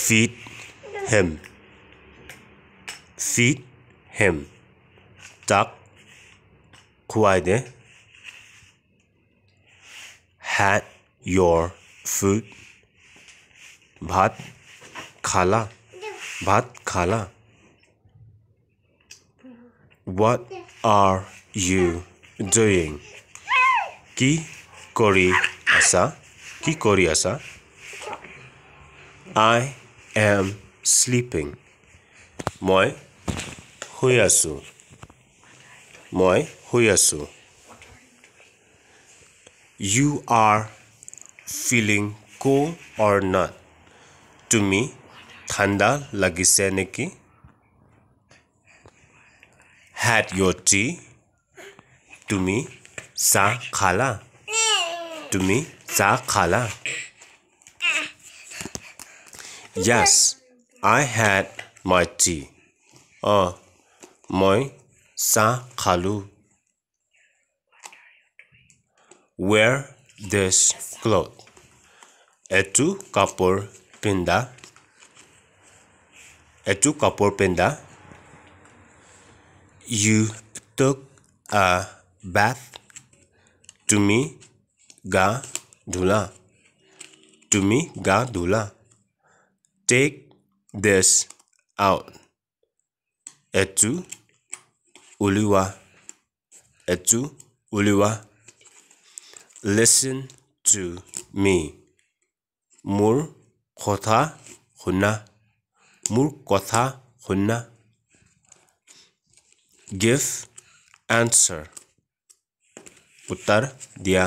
Feed him. Feed him. তাক খুৱাই দে। Had your food? ভাত খালা? ভাত খালা? What are you doing? কি কৰি আছা? কি কৰি আছা? I am sleeping. মই শুই আছোঁ। মই শুই আছোঁ। You are feeling cold or not? তুমি ঠাণ্ডা লাগিছে নেকি? Had your tea? তুমি চাহ খালা? তুমি চাহ খালা? Yes, I had my tea. অঁ, মই চাহ খালোঁ। Wear this cloth. এইটো কাপোৰ পিন্ধা। এইটো কাপোৰ পিন্ধা। You took a bath. তুমি গা ধুলা। তুমি গা ধুলা। Take this out. এইটো উলিওৱা। এইটো উলিওৱা। Listen to me. মোৰ কথা শুনা। মোৰ কথা শুনা। Give answer. উত্তৰ দিয়া।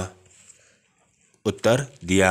উত্তৰ দিয়া।